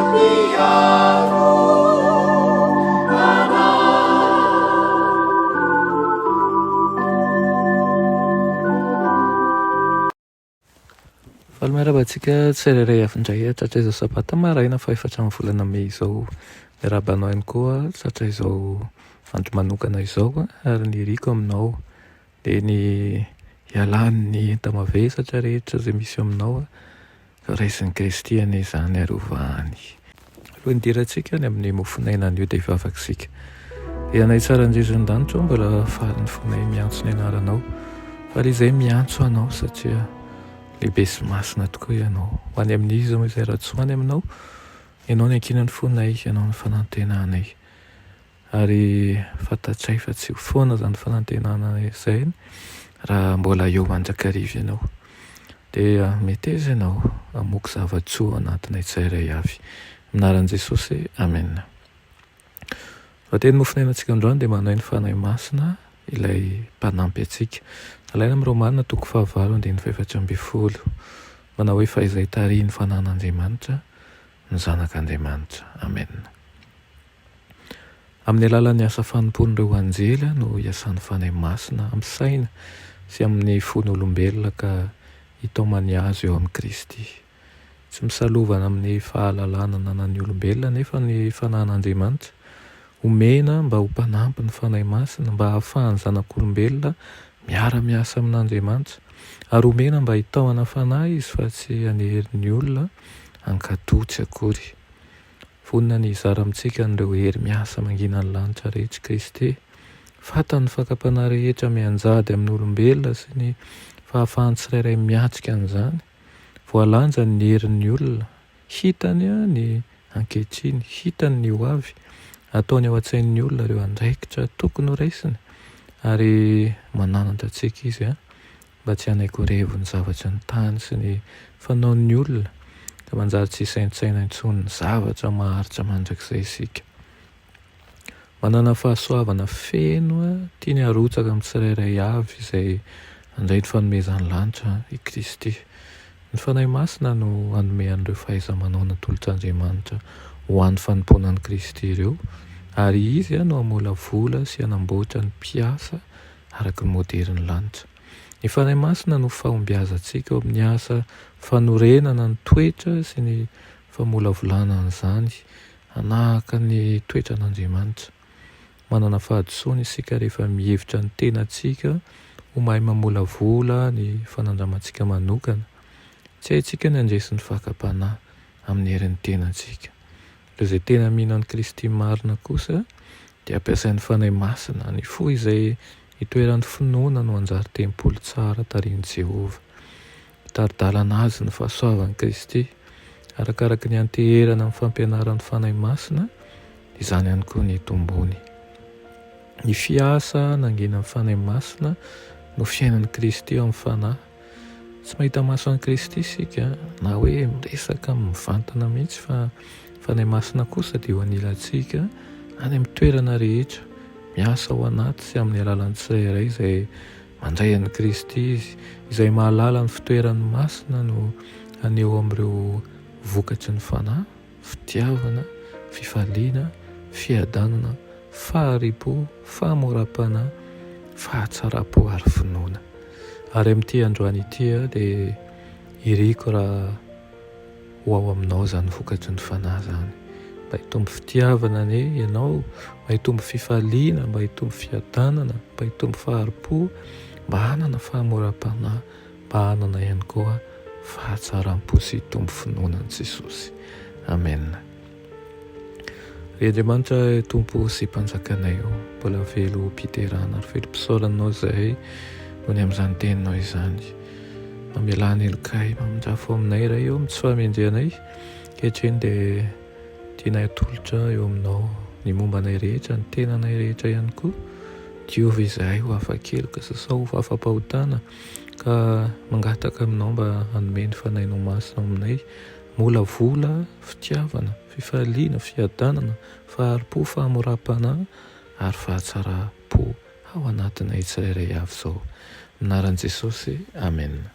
Mpiaro anay. Faly miarahaba antsika tsirairay avy indray tratra izao sabata maraina fahefatra amin'ny volana mey izao. Miarahaba anao ihany koa tratra izao andro manokana izao ary ny iriko aminao dia ny hialan'ny enta-mavesatra rehetra izay misy eo aminao. Raisin'i Kristy anie izany ary hovahany. Alohan'ny hidirantsika any amin'ny mofon'aina anio dia hivavaka isika. Ry Anay tsara indrindra an-danitra ô, mbola faly ny fonay miantso ny anaranao. Faly izay miantso anao satria lehibe sy masina tokoa ianao. Ho any amin'iza moa izay raha tsy ho any aminao? Ianao no iankinan'ny fonay, ianao no fanantenanay. Ary fantatray fa tsy ho foana izany fanantenana izay raha mbola eo mandrakariva ianao. Dia meteza ianao hamoky zava-tsoa ao anatinay tsirairay avy. Amin'ny anaran'i Jesosy, Amena. Raha teny mofonainantsika androany dia manohy ny Fanahy Masina ilay mpanampy antsika. Alaina amin'ny Romana toko fahavalo andininy fahefatra ambin'ny folo. Manao hoe fa izay tarihin'ny Fanahin'Andriamanitra no zanak'Andriamanitra. Amena. Amin'ny alalan'ny asa fanompoan'ireo anjely no iasan'ny Fanahy Masina amin'ny saina sy amin'ny fon'olombelona ka hitaomany azy eo amin'i Kristy. Tsy misalovana amin'ny fahalalana ananan'ny olombelona anefa ny Fanahin'Andriamanitra. Omena mba ho mpanampy ny Fanahy Masina mba hahafahan'ny zanak'olombelona miara-miasa amin'Andriamanitra. Ary omena mba hitaomana fanahy izy fa tsy hanery ny olona hankatò tsy akory. Vonona ny hizara amintsika an'ireo hery miasa mangina ny lanitra rehetra i Kristy. Fantany ny fakam-panahy rehetra mianjady amin'ny olombelona sy ny fahafahan'ny tsirairay miatrika an'izany. Voalanjany ny herin'ny olona. Hitany ny ankehitriny. Hitany ny ho avy. Ataony ao an-tsain'ny olona ireo andraikitra tokony horaisiny. Ary mananatra antsika Izy. mba tsy hanaiky ho revon'ny zavatry ny tany sy ny fanaon'ny olona, ka manjary tsy hisaintsaina intsony ny zavatra maharitra mandrakizay isika. Manana fahasoavana feno tiany harotsaka amin'ny tsirairay avy izay handray ny fanomezan'ny lanitra i Kristy. Ny Fanahy Masina no hanome an'ireo fahaiza-manao natolotr'Andriamanitra ho an'ny fanompoana an'i Kristy ireo, ary Izy no hamolavola sy hanamboatra ny mpiasa araka ny moderin'ny lanitra. Ny Fanahy Masina no fahombiazantsika eo amin'ny asa fanorenana ny toetra sy ny famolavolana an'izany hanahaka ny toetran'Andriamanitra. Manana fahadisoana isika rehefa mihevitra ny tenantsika ho mahay mamolavola ny fanandramantsika manokana. Tsy haintsika ny handresy ny fakam-panahy amin'ny herin'ny tenantsika. Ireo izay tena mino an'i Kristy marina kosa dia ampiasain'ny Fanahy Masina. Ny fo izay itoeran'ny finoana no hanjary tempoly tsara tarihin'i Jehovah. Mitari-dalana azy ny fahasoavan'i Kristy. Arakaraka ny anteherana amin'ny fampianaran'ny Fanahy Masina, izany ihany koa ny itombony. Ny fiasa nanginan'ny Fanahy Masina no fiainan'i Kristy ao amin'ny fanahy. Tsy mahita maso an'i Kristy isika na hoe miresaka aminy mivantana mihitsy fa ny Fanahy Masina kosa dia eo anilantsika any amin'ny toerana rehetra, miasa ao anaty sy amin'ny alalan'ny tsirairay izay mandray an'i Kristy Izy, izay mahalala ny fitoerany masina no haneho amin'ireo vokatry ny Fanahy, fitiavana, fifaliana, fiadanana, fahari-po, fahamoram-panahy, fahatsaram-po ary finoana. Ary amin'ity androany ity dia iriko raha ho ao aminao izany vokatry ny Fanahy izany. Mba hitombo fitiavana anie ianao, mba hitombo fifaliana, mba hitombo fiadanana, mba hitombo fahari-po, mba hanana fahamoram-panahy, mba hanana ihany koa fahatsaram-po sy hitombo finoana an'i Jesosy. Amen. Ry Andriamanitra Tompo sy Mpanjakanay ô, mbola velom-piderana ary velom-pisaorana Anao izahay noho ny amin'izany Teninao izany. Mamelà ny helokay, mamindrà fo aminay Ray ô, amin'ny tsy fahamendrehanay. Ankehitriny dia tianay atolotra eo Aminao ny momba anay rehetra, ny tenanay rehetra ihany koa. Diovy izahay ho afa-keloka, sasao ho fahafam-pahotana, ka mangataka Aminao mba hanome ny Fanahinao Masina ao aminay. Molavola, fitiavana, fifaliana, fiadanana, fahari-po, fahamoram-panahy ary fahatsaram-po ao anatinay tsirairay avy izao. Amin'ny anaran'i Jesosy, Amena.